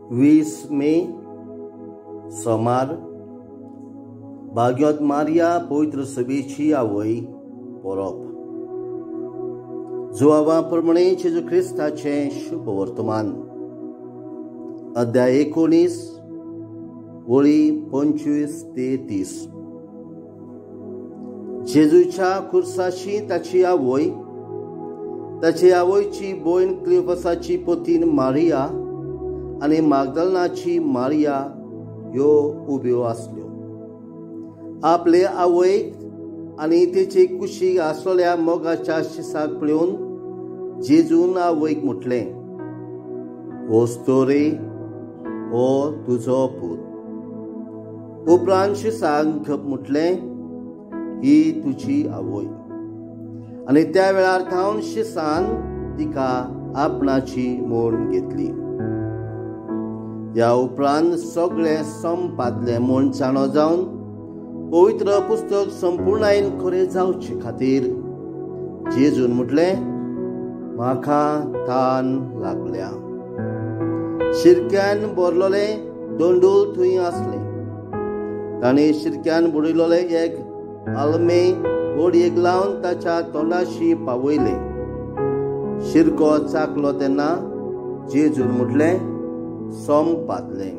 20 मे सोमार भाग्योत मारिया पवित्र सभेची आवय परब. जुवावा प्रमाणे जेजू क्रिस्ताचें शुभ वर्तमान. अध्याय 19 वळी 25 ते 30. जेजूच्या खुर्साशी ताची आवय, ताची आवयची भयण क्लियोपासाची पतीन मारिया आनी मागदलनाची मारिया ह्यो उब्यो आसल्यो. आपले आवयक आनी तेचे कुशीक आसलेल्या मोगाच्या शिसाक पळोवन जेजून आवयक म्हटलें, वस्तोरे हो तुजो पूत. उपरांत शिसांक म्हटलें, ही तुजी आवय. आनी त्या वेळार थावन शिसान तिका आपणाची म्हूण घेतली. ह्या उपरांत सगळें संपादलें म्हूण जाणो जावन पवित्र पुस्तक संपूर्णायेन खरें जावचे खातीर जेजून म्हटलें, म्हाका तान लागल्या. शिरक्यान भरलेलें दोंडूल थंय आसलें. ताणें शिरक्यान बुडयलेलें एक आलमे गोडयेक लावन ताच्या तोंडाशी पावयलें. शिरको चाकलो तेन्ना जेजून म्हटलें, संपादलें.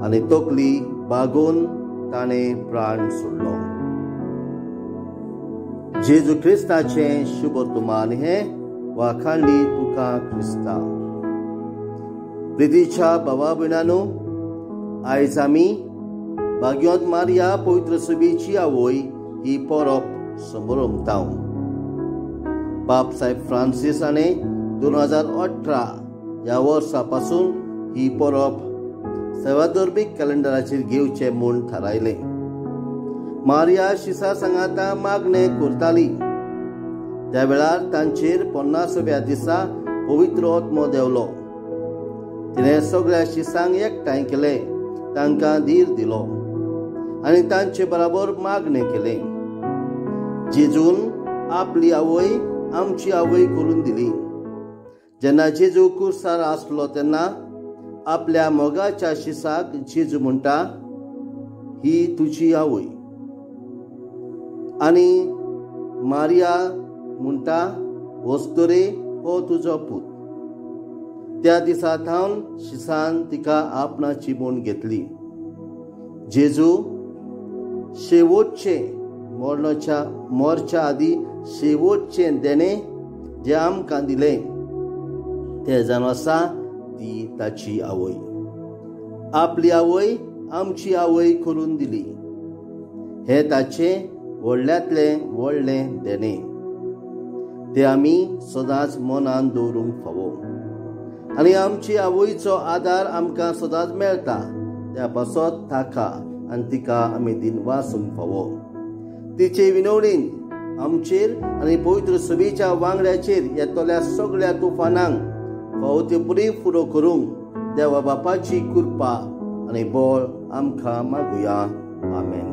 आनी तकली बागोवन ताणें प्राण सोडलो. जेजू क्रिस्ताचें शुभ वर्तमान हें वाखाणली तुका क्रिस्ता. प्रितीच्या भावा भयणांनो, आयज आमी भाग्योत मारिया पवित्र सभेची आवय ही परब समरमता. बाप साहेब फ्रांसीस हाणें 2018 ह्या वर्सा पासून ही परब सेवाधर्मीक कॅलेंडराचेर घेवचें म्हूण थारायलें. मारिया शिसा सांगाता मागणें करताली. त्या वेळार तांचेर 50व्या दिसा पवित्र आत्मो देंवलो. तिणें सगळ्या शिसांक एकठांय केलें, तांकां धीर दिलो आनी तांचे बराबर मागणें केलें. जेजून आपली आवय आमची आवय करून दिली. जेन्ना जेजू कुर्सार आसलो तेन्ना आपल्या मोगाच्या शिसाक जेजू म्हणटा, ही तुजी आवय. आनी मारिया म्हणटा, वस्तुरे हो तुजो पूत. त्या दिसा थावन शिसान तिका आपणाची म्हूण घेतली. जेजू शेवटचें मरच्या आदी शेवटचें देणें जें आमकां दिलें तें जावन आसा ती ताची आवय. आपली आवय आमची आवय करून दिली. हें ताचें व्हडल्यांतलें व्हडलें देणें. तें आमी सदांच मनान दवरूंक फावो. आनी आमची आवयचो आदार आमकां सदांच मेळटा त्या पासत ताका आनी तिका आमी दिनवासूंक फावो. तिचे विनवणीन आमचेर आनी पवित्र सभेच्या वांगड्याचेर येतल्या सगळ्या तुफानांक फावो ते पुरी फुडो करूंक देवा बापाची कृपा आनी बळ आमकां मागुया. आमेन.